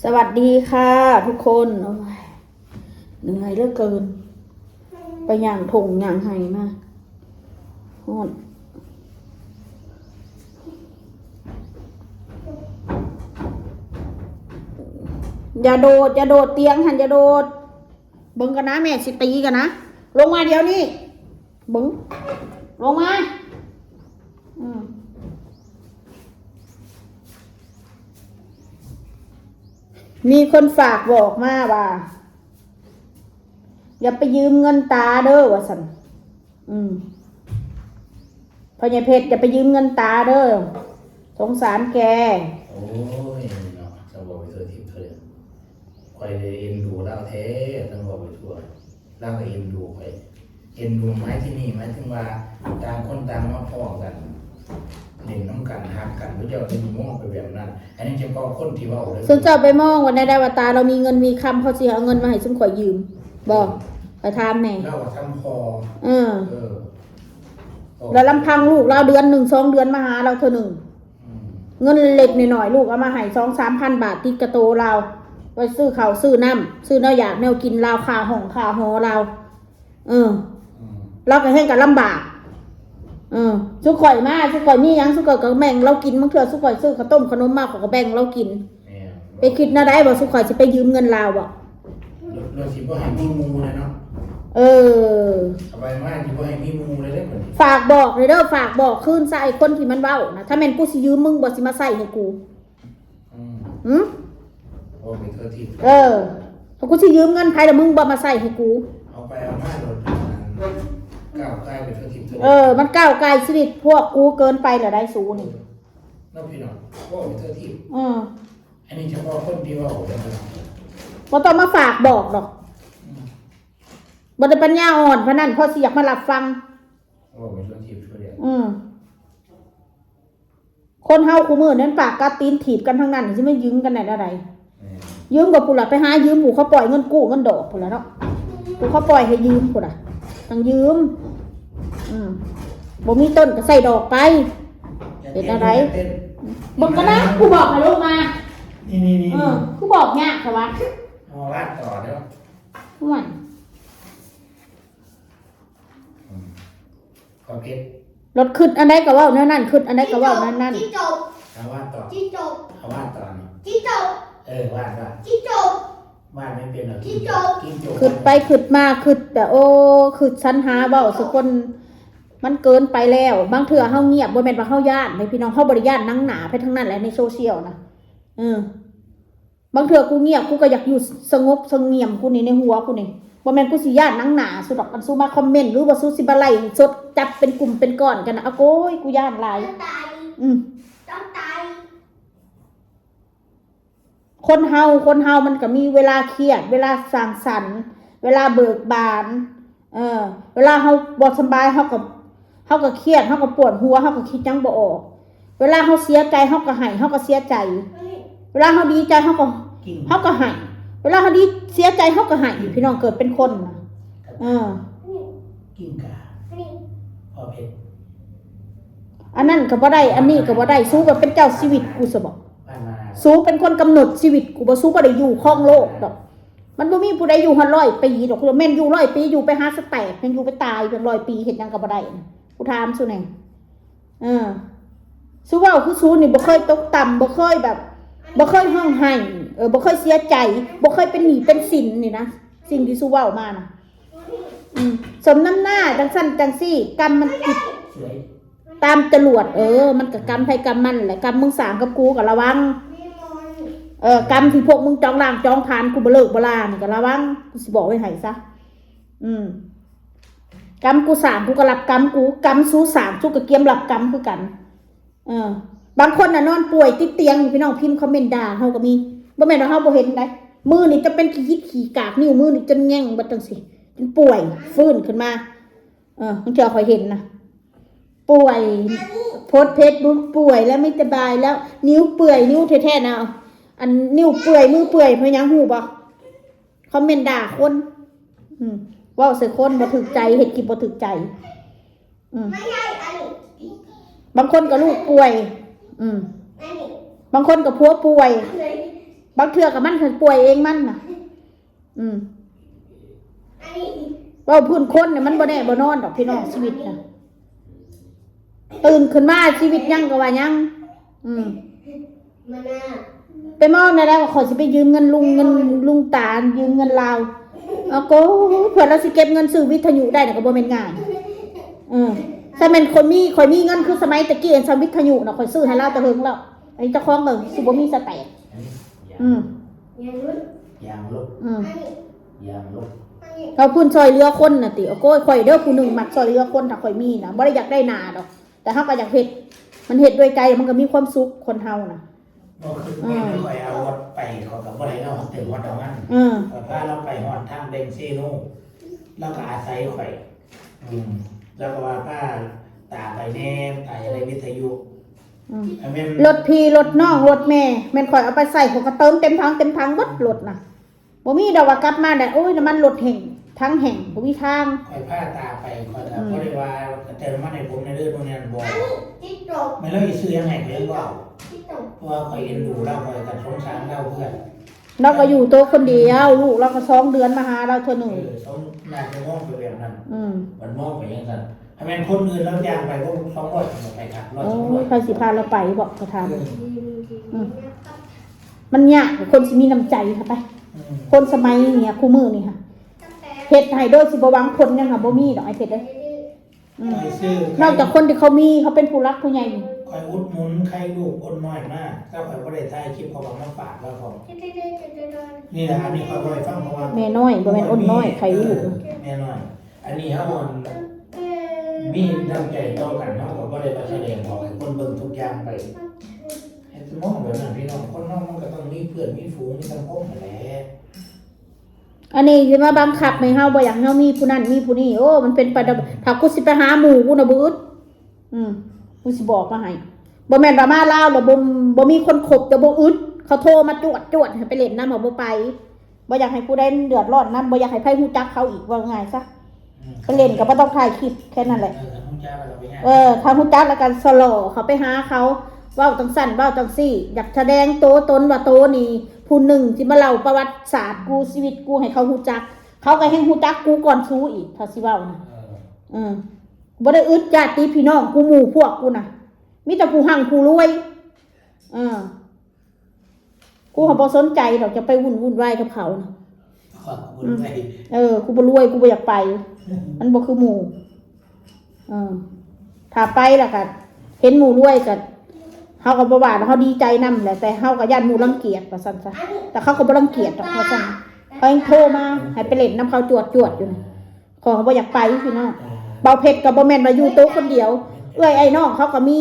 สวัสดีค่ะทุกคน โอ้ย เหนื่อยเหลือเกิน ไปย่างถงย่างไฮ่มา ฮ้อน อย่าโดด อย่าโดดเตียงหั้น อย่าโดด เบิ่งกันนะ แม่สิตีกันนะ ลงมาเดี๋ยวนี้ เบิ่ง ลงมา อืม มีคนฝากบอกมาว่า อย่าไปยืมเงินตาเด้อ ว่าซั่น อืม พ่อใหญ่เพชร อย่าไปยืมเงินตาเด้อ สงสารแก โอ้ย เนาะ จะบอกไปเถอะ ทิพย์เถอะ ข้อยเลยเอ็นดูลาวแท้ ต้องบอกไปทั่ว ลาวก็เอ็นดูข้อย เอ็นดูหมายที่นี่ หมายถึงว่าต่างคนต่างมาพ้อกัน เล่นนำกัน ฮักกัน พระเจ้าจะมองไปแบบนั้น อันนี้เฉพาะคนที่เว้าเด้อ ซุมเจ้าไปมองว่าแนวใด ว่าตาลาวมีเงินมีคำ เขาสิเอาเงินมาให้ซุมข้อยยืมบ่ ไปถามแหน่ ลาวก็ทำพอ เออ เออ แล้วลำพังลูกลาวเดือนหนึ่งสองเดือนมาหาลาวเทื่อหนึ่ง อืม เงินเล็กๆน้อยๆ ลูกเอามาให้สองสามพันบาท ติดกะโตลาว ไปซื้อข้าวซื้อน้ำ ซื้อแนวอยากแนวกินลาว ค่าห้องค่าหอลาว เออ อืม ลาวก็แฮงก็ลำบาก เออ ซุมข้อยมา ซุมข้อยมีหยัง ซุมข้อยก็แบ่งลาวกิน บางเทื่อซุมข้อยซื้อข้าวต้มขนมมา ข้อยก็แบ่งลาวกิน แม่น ไปคิดแนวใดว่าซุมข้อยสิไปยืมเงินลาวบ่ เดี๋ยวสิบ่ให้มีหมู่แล้วเนาะ เออ เอาไปมาสิบ่ให้มีหมู่แล้วเด้อบัดนี้ ฝากบอกเลยเด้อ ฝากบอกคืนซะไอ้คนที่มันเว้านะ ถ้าแม่นกูสิยืมมึงบ่สิมาใช้ให้กู อืม หึ โอ้ เป็นเทื่อที่ เออ ถ้ากูสิยืมเงินไผแล้วมึงบ่มาใช้ให้กู เอาไปเอามาโดนก้าวกายเป็นเทื่อที่ เออ มันก้าวกายชีวิตพวกกูเกินไปแล้วได้สูนี่ เนาะพี่น้อง โอ้ เป็นเทื่อที่ เออ อันนี้เฉพาะคนที่เว้าเด้อพี่น้อง บ่ต้องมาฝากบอกดอก อืม บ่ได้ปัญญาอ่อนปานนั้น พอสิอยากมารับฟัง โอ้ เป็นเทื่อที่ เทื่อเดียว อืม คนเฮาคู่มื้อนี้มันปากกัดตีนถีบกันทั้งนั้น สิมายืมกันได้แนวใด แม่น ยืมก็พุ้นล่ะ ไปหายืมผู้เขาปล่อยเงินกู้เงินดอกพุ้นล่ะเนาะ ผู้เขาปล่อยให้ยืมพุ้นล่ะ ต้องยืม อืม บ่มีต้นก็ใส่ดอกไป เฮ็ดแนวใด เต้น เบิ่งกันนะ กูบอกให้ลงมา นี่ๆๆ เออ กูบอกยากแท้วะ เอาลาดต่อเด้อ ม่วน อืม ขอเพชร รถคิดอันใดก็เว้าแนวนั้น คิดอันใดก็เว้าแนวนั้น จิ้งจก เอาวาดต่อ จิ้งจก เอาวาดต่อนี่ จิ้งจก เออ วาด วาด จิ้งจก วาดไม่เป็นหรอก จิ้งจก จิ้งจก คิดไปคิดมา คิดแบบ โอ้ คิดสรรหาเว้าซะคน มันเกินไปแล้ว บางเทื่อเฮาเงียบ บ่แม่นว่าเฮาย้านเด้พี่น้อง เฮาบ่ได้ย้านหนังหนาไปทางนั้นแหละ ในโซเชียลนะ เออ บางเทื่อกูเงียบ กูก็อยากอยู่สงบเสงี่ยมกูนี่ ในหัวกูนี่ บ่แม่นกูสิย้านหนังหนาสุดดอก อันสู้มาคอมเมนต์ หรือว่าสู้สิมาไลฟ์สดจับเป็นกลุ่มเป็นก้อนกันนะ อะโกย กูย้านหลาย ต้องตาย อืม ต้องตาย คนเฮา คนเฮามันก็มีเวลาเครียด เวลาสร้างสรรค์ เวลาเบิกบาน เออ เวลาเฮาบ่สำบาย เฮาก็ เฮาก็เครียด เฮาก็ปวดหัว เฮาก็คิดหยังบ่ออก เวลาเฮาเสียใจ เฮาก็ไห้ เฮาก็เสียใจ เวลาเฮาดีใจ เฮาก็ เฮาก็ไห้ เวลาเฮาดี เสียใจ เฮาก็ไห้ พี่น้อง เกิดเป็นคนน่ะ เออ กิ้งก่า พ่อเพชร อันนั้นก็บ่ได้ อันนี้ก็บ่ได้ สู้ก็เป็นเจ้าชีวิตกูซะบ่ ผ่านมา สู้เป็นคนกำหนดชีวิตกูบ่ สู้บ่ได้อยู่ครองโลกดอก มันบ่มีผู้ใดอยู่ฮอดร้อยปีดอก แม่นอยู่ร้อยปี อยู่ไปหาสแต็ก ยังอยู่ไปตายเป็นร้อยปี เฮ็ดหยังก็บ่ได้นะ กูถามสู้แหน่ เออ สู้เว้าคือสู้นี่บ่เคยตกต่ำ บ่เคยแบบ บ่เคยร้องไห้ เออ บ่เคยเสียใจ บ่เคยเป็นหนี้เป็นสินนี่นะ สิ่งที่สู้เว้ามานะ อืม สมน้ำหน้า จังซั่นจังซี่ กรรมมันติด สวย ตามจรวด เออ มันก็กรรมไผกรรมมันแหละ กรรมมึงสร้างกับกูก็ระวัง เออ กรรมที่พวกมึงจองล้างจองผลาญกูบ่เลิกบ่ลานี่ก็ระวัง กูสิบอกไว้ให้ซะ อืม กรรมกูสร้างกูก็รับกรรมกู กรรมสู้สร้างสู้ก็เกียมรับกรรมคือกัน เออ บางคนน่ะนอนป่วยติดเตียง พี่น้องพิมพ์คอมเมนต์ด่าเฮาก็มี บ่แม่นว่าเฮาบ่เห็นได๋ มือนี่จะเป็นขี้ยิดขี้กาก นิ้วมือนี่จนแง่งเบิดจั่งซี้ จนป่วย ฟื้นขึ้นมา เออ บางเทื่อข้อยเห็นนะ ป่วย โพสต์เฟซบุ๊ก ป่วยแล้วไม่สบายแล้ว นิ้วเปื่อย นิ้วแท้ๆนะ อันนิ้วเปื่อย มือเปื่อย เพราะหยังฮู้บ่ คอมเมนต์ด่าคน อืม เว้าใส่คนบ่ถูกใจ เฮ็ดคลิปบ่ถูกใจ อืม บางคนก็ลูกป่วย อืม บางคนก็ผัวป่วย ບາງເທື່ອກໍມັນກໍປ່ວຍເອງມັນນະ. ອືມ ເວົ້າພື້ນຄົນນີ້ມັນບໍ່ແນ່ບໍ່ນອນດອກພີ່ນ້ອງ ຊີວິດນະ. ຕື່ນຂຶ້ນມາຊີວິດຫຍັງກໍວ່າຫຍັງ. ອືມ ໄປມອງໄດ້ແລ້ວວ່າຂ້ອຍຊິໄປຢືມເງິນລຸງ ເງິນລຸງຕາ ຢືມເງິນລາວ. ເອົາໂກ ເພື່ອລາວຊິເກັບເງິນຊື້ວິທະຍຸໄດ້ນະ ກໍບໍ່ແມ່ນງ່າຍ. ເອີ ຖ້າແມ່ນຂ້ອຍມີ ຂ້ອຍມີເງິນຄືສະໄໝແຕ່ກີ້ ອັນຊ່ຳວິທະຍຸນະ ຂ້ອຍຊື້ໃຫ້ລາວແຕ່ເຫິງແລ້ວ. ອັນນີ້ເຈົ້າຂອງກໍຊິບໍ່ມີສະແຕກ. ອືມ ຢາງລົດ ຢາງລົດ ອືມ ຢາງລົດ. ເຮົາພຸ້ນຊ່ອຍເຫຼືອຄົນນະຕິ. ໂອ້ຍ ຂ້ອຍເດີຜູ້ໜຶ່ງມັກຊ່ອຍເຫຼືອຄົນ ຖ້າຂ້ອຍມີນະ ບໍ່ໄດ້ຢາກໄດ້ໜ້າດອກ ແຕ່ເຮົາກໍຢາກເຮັດ ມັນເຮັດດ້ວຍໃຈ ມັນກໍມີຄວາມສຸກ ຄົນເຮົານະ. ບໍ່ຄືແມ່ນຂ້ອຍເອົາລົດໄປ ເຂົາກໍບໍ່ໄດ້ເອົາເຖິງຮອດເອົາມັນ. ເອີ ຂ້ອຍພາລາວໄປຮອດທາງແບງເຊໂນ ລາວກໍອາໄສຂ້ອຍ. ອືມ ລາວກໍວ່າພາຕາໄປແດ່ ຕາຢາກໄດ້ວິທະຍຸ. ອືມ ອັນແມ່ນລົດພີ່ລົດນ້ອງລົດແມ່ ແມ່ນຂ້ອຍເອົາໄປໃສ່ ຂ້ອຍກໍເຕີມເຕັມຖັງເຕັມຖັງເບິດລົດນະ. ບໍ່ມີດອກວ່າກັບມາໄດ້ ໂອ້ຍ ນ້ຳມັນລົດແຫ້ງ ຖັງແຫ້ງ ບໍ່ມີທາງ. ຂ້ອຍພາຕາໄປ ຂ້ອຍກໍ ອືມ ບໍ່ໄດ້ວ່າເຕີມນ້ຳມັນໃຫ້ຜົມແດ່ເດີ ໂນ່ນນີ້ນັ້ນ ບໍ່. ແມ່ນລາວຊິຊື້ຫຍັງໃຫ້ຂ້ອຍຍັງບໍ່ເອົາ ເພາະວ່າຂ້ອຍເອັນດູລາວ ຂ້ອຍກໍສົງສານລາວເພື່ອນ. ລາວກໍຢູ່ໂຕຄົນດຽວ ລູກລາວກໍສອງເດືອນມາຫາລາວເທື່ອໜຶ່ງ. ເອີ ສອງ ໜ້າຈະມອງໄປແບບນັ້ນ. ອືມ ມັນມອງໄປຈັ່ງຊັ້ນ. ຖ້າແມ່ນຄົນອື່ນລາວຈ້າງໄປ ບໍ່ ສອງຮ້ອຍ ໄປຄັກ ຮ້ອຍ ໂອ້ຍ ສອງຮ້ອຍ ໃຜຊິພາລາວໄປບໍ ກະຖາມ. ເອີ ອືມ ມັນຍາກ ຄົນຊິມີນ້ຳໃຈເຂົ້າໄປ. ອືມ ຄົນສະໄໝນີ້ ຄູ່ມື້ນີ້ຫະ ເຮັດໃຫ້ໂດຍຊິບໍ່ຫວັງຜົນຫຍັງຫະ ບໍ່ມີດອກ ອ້າຍເພັດເອີຍ. ອືມ ນອກຈາກຄົນທີ່ເຂົາມີ ເຂົາເປັນຜູ້ຫຼັກຜູ້ໃຫຍ່. ຂ້ອຍອຸດໜູນໄຂ່ລູກອົນນ້ອຍມາ ແຕ່ຂ້ອຍບໍ່ໄດ້ຖ່າຍຄລິບ ເຂົາເອົາມາຝາກລາວພ້ອມ. ນີ້ແຫຼະ ອັນນີ້ຂ້ອຍເວົ້າໃຫ້ຟັງ ເພາະວ່າແມ່ນ້ອຍ ບໍ່ແມ່ນອົນນ້ອຍ ໄຂ່ລູກ. ແມ່ນ້ອຍ ອັນນີ້ເຮົາ ອັນ ມີນ້ຳໃຈຕໍ່ກັນ ເຮົາກໍບໍ່ໄດ້ມາສະແດງອອກໃຫ້ຄົນເບິ່ງທຸກຢ່າງໄປ. ໃຫ້ສະມອງແບບນັ້ນ ພີ່ນ້ອງ ຄົນເຮົາມັນກໍຕ້ອງມີເພື່ອນມີຝູງ ມີສັງຄົມຫັ້ນແຫຼະ. ອັນນີ້ຊິມາບັງຄັບໃຫ້ເຮົາບໍ່ຢາກໃຫ້ເຮົາມີຜູ້ນັ້ນມີຜູ້ນີ້ ໂອ້ ມັນເປັນໄປໄດ້. ຖ້າກູຊິໄປຫາໝູ່ ກູນະບໍ່ອຶດ. ອືມ ກູຊິບອກມາໃຫ້ ບໍ່ແມ່ນວ່າມາລາວແລ້ວບໍ່ ບໍ່ມີຄົນຄົບ ແຕ່ບໍ່ອຶດ. ເຂົາໂທມາຈວດໆ ໃຫ້ໄປຫຼິ້ນນຳ ເຮົາບໍ່ໄປ. ບໍ່ຢາກໃຫ້ຜູ້ໃດເດືອດຮ້ອນນຳ ບໍ່ຢາກໃຫ້ໃຜຮູ້ຈັກເຂົາອີກ ເວົ້າງ່າຍຊະ. ອືມ ໄປຫຼິ້ນກໍບໍ່ຕ້ອງຖ່າຍຄລິບ ແຄ່ນັ້ນແຫຼະ. ເອີ ຖ້າຮູ້ຈັກແລ້ວກໍຊະລໍເຂົ້າໄປຫາເຂົາ ເວົ້າຈັ່ງຊັ້ນເວົ້າຈັ່ງຊີ້ ຢາກສະແດງໂຕຕົນວ່າໂຕນີ້ຜູ້ໜຶ່ງ ຊິມາເລົ່າປະຫວັດສາດກູ ຊີວິດກູໃຫ້ເຂົາຮູ້ຈັກ ເຂົາກໍແຮ່ງຮູ້ຈັກກູກ່ອນຊູອີກ ຖ້າຊິເວົ້ານະ. ເອີ ເອີ ບໍ່ໄດ້ອຶດ ຍາດຕິພີ່ນ້ອງກູ ໝູ່ພວກກູນະ ມີແຕ່ຜູ້ຮັ່ງຜູ້ລວຍ. ເອີ ກູຫາບໍ່ສົນໃຈດອກ ຈະໄປວຸ່ນວຸ່ນວາຍກັບເຂົານະ. ເອີ ກູບໍ່ລວຍ ກູບໍ່ຢາກໄປ ມັນບໍ່ຄືໝູ່. ເອີ ຖ້າໄປແລ້ວກໍເຫັນໝູ່ລວຍກໍ ເຮົາກໍບໍ່ວ່າດອກ ເຮົາດີໃຈນຳແຫຼະ ແຕ່ເຮົາກໍຢ້ານໝູ່ລັງກຽດວ່າຊັ້ນຊະ. ແຕ່ເຂົາກໍບໍ່ລັງກຽດດອກ ວ່າຊັ້ນ. ເຂົາຍັງໂທມາໃຫ້ໄປຫຼິ້ນນຳເຂົາຈວດໆຢູ່ນະ. ຂ້ອຍກໍບໍ່ຢາກໄປພີ່ນ້ອງ. ເບົາເພັດກໍບໍ່ແມ່ນວ່າຢູ່ໂຕຄົນດຽວ ເອື້ອຍອ້າຍນ້ອງເຂົາກໍມີ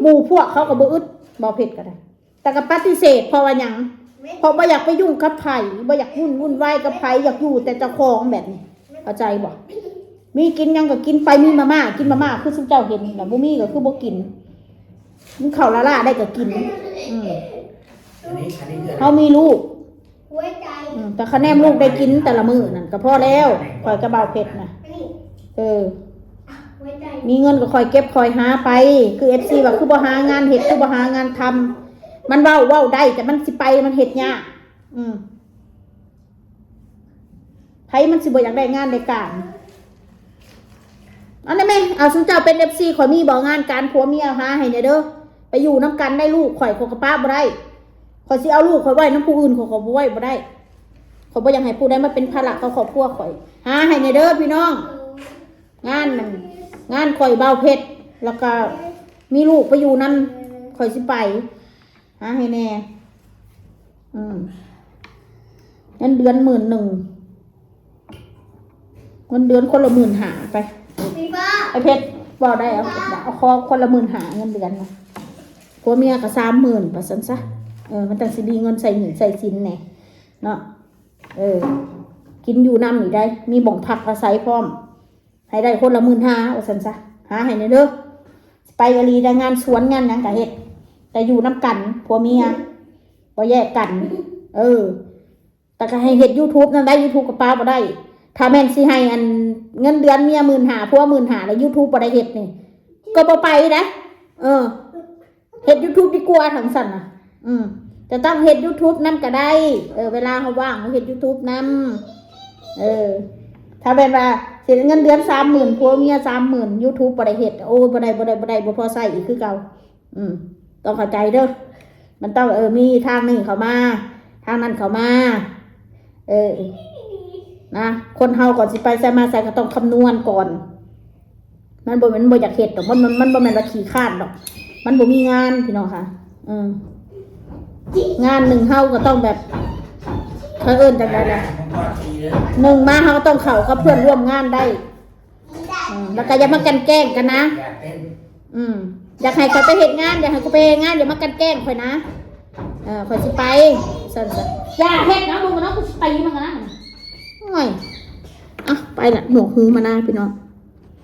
ໝູ່ພວກເຂົາກໍບໍ່ອຶດ ເບົາເພັດກໍໄດ້. ແຕ່ກໍປະຕິເສດ ເພາະວ່າຫຍັງ? ເພາະບໍ່ຢາກໄປຫຍຸ້ງກັບໃຜ ບໍ່ຢາກວຸ່ນວຸ່ນວາຍກັບໃຜ ຢາກຢູ່ແຕ່ເຈົ້າຂອງແບບນີ້ ເຂົ້າໃຈບໍ່? ມີກິນຫຍັງກໍກິນໄປ ມີມາມ່າ ກິນມາມ່າຄືຊຸມເຈົ້າເຫັນນີ້ລະ ບໍ່ມີກໍຄືບໍ່ກິນ ກິນເຂົ້າລ້າໆໄດ້ກໍກິນ. ອືມ ອັນນີ້ ອັນນີ້ຄື ເຮົາມີລູກ ຫົວໃຈ ອືມ ແຕ່ຄະແນນລູກໄດ້ກິນແຕ່ລະມື້ນັ້ນກໍພໍແລ້ວ ຂ້ອຍກັບເບົາເພັດນະ. ເອີ ຫົວໃຈ ມີເງິນກໍຄ່ອຍເກັບຄ່ອຍຫາໄປ ຄືເອັຟຊີວ່າຄືບໍ່ຫາງານເຮັດ ຄືບໍ່ຫາງານທຳ. ມັນເວົ້າ ເວົ້າໄດ້ ແຕ່ມັນຊິໄປມັນເຮັດຍາກ. ອືມ ໃຜມັນຊິບໍ່ຢາກໄດ້ງານໄດ້ການ? ອັນນັ້ນແມ່ ເອົາ ຊຸມເຈົ້າເປັນເອັຟຊີ ຂ້ອຍມີບໍ່ງານການ ຜົວເມຍຫາໃຫ້ແດ່ເດີ ໄປຢູ່ນຳກັນໄດ້ ລູກຂ້ອຍ ຂ້ອຍກໍປະບໍ່ໄດ້. ຂ້ອຍຊິເອົາລູກຂ້ອຍໄວ້ນຳຜູ້ອື່ນ ຂ້ອຍກໍບໍ່ໄວ້ບໍ່ໄດ້. ຂ້ອຍບໍ່ຢາກໃຫ້ຜູ້ໃດມາເປັນພາລະກັບຄອບຄົວຂ້ອຍ. ຫາໃຫ້ແດ່ເດີພີ່ນ້ອງ ງານນັ້ນ ງານຂ້ອຍເບົາເພັດ ແລ້ວກໍມີລູກໄປຢູ່ນຳ ຂ້ອຍຊິໄປ ຫາໃຫ້ແດ່. ອືມ ເງິນເດືອນໝື່ນໜຶ່ງ ເງິນເດືອນຄົນລະໝື່ນຫ້າ ໄປ ໄອ້ເພັດ ເວົ້າໄດ້ ເອົາ ເອົາຂໍຄົນລະໝື່ນຫ້າ ເງິນເດືອນນະ ຜົວເມຍກໍສາມໝື່ນ ວ່າຊັ້ນຊະ. ເອີ ມັນຈັ່ງຊິມີເງິນໃຊ້ໜີ້ໃຊ້ສິນແດ່ເນາະ. ເອີ ກິນຢູ່ນຳນີ້ໄດ້ ມີບ່ອນພັກອາໄສພ້ອມ. ໃຫ້ໄດ້ຄົນລະໝື່ນຫ້າ ວ່າຊັ້ນຊະ ຫາໃຫ້ແດ່ເດີ. ໄປອີ່ຫຼີໄດ້ ງານສວນງານຫຍັງກໍເຮັດ ແຕ່ຢູ່ນຳກັນ ຜົວເມຍ ບໍ່ແຍກກັນ. ເອີ ແຕ່ກໍໃຫ້ເຮັດຢູທູບນຳໄດ້ ຢູທູບກໍປະບໍ່ໄດ້. ຖ້າແມ່ນຊິໃຫ້ອັນເງິນເດືອນເມຍໝື່ນຫ້າ ຜົວໝື່ນຫ້າ ແລ້ວຢູທູບບໍ່ໄດ້ເຮັດນີ້ ກໍບໍ່ໄປເດ້. ເອີ ເຮັດຢູທູບດີກວ່າ ທັງຊັ້ນນະ. ອືມ ຈະຕ້ອງເຮັດ YouTube ນຳກໍໄດ້ ເອີ ເວລາເຮົາວ່າງເຮົາເຮັດ YouTube ນຳ ເອີ ຖ້າແມ່ນວ່າເສຍເງິນເດືອນສາມໝື່ນ ຜົວເມຍສາມໝື່ນ YouTube ບໍ່ໄດ້ເຮັດ ໂອ້ ບໍ່ໄດ້ ບໍ່ໄດ້ ບໍ່ໄດ້ ບໍ່ພໍໃຊ້ອີກຄືເກົ່າ. ອືມ ຕ້ອງເຂົ້າໃຈເດີ ມັນຕ້ອງ ເອີ ມີທາງນີ້ເຂົ້າມາ ທາງນັ້ນເຂົ້າມາ ເອີ ນະ ຄົນເຮົາກ່ອນຊິໄປໃສມາໃສກໍຕ້ອງຄຳນວນກ່ອນ ມັນບໍ່ ມັນບໍ່ຢາກເຮັດດອກ ມັນ ມັນ ມັນບໍ່ແມ່ນວ່າຂີ້ຄ້ານດອກ ມັນບໍ່ມີງານ ພີ່ນ້ອງຄ່ະ ເອີ ງານໜຶ່ງເຮົາກໍຕ້ອງແບບ ເຂົາເອີ້ນຈັ່ງໃດລະ ໜຶ່ງມາເຮົາກໍຕ້ອງເຂົ້າກັບເພື່ອນຮ່ວມງານໄດ້ ອືມ ແລ້ວກໍຢ່າມາກັ່ນແກ້ງກັນນະ ອືມ ຢາກໃຫ້ຂ້ອຍໄປເຮັດງານ ຢາກໃຫ້ຂ້ອຍໄປເຮັດງານ ຢ່າມາກັ່ນແກ້ງຂ້ອຍນະ ເອີ ຂ້ອຍຊິໄປ ຊັ້ນຊະ ຢ່າເຮັດນະ ລູກນະ ກູຊິຕີມັນນະ ໂອ້ຍ ອ່ະ ໄປລະ ໜວກຫູມານາ ພີ່ນ້ອງ.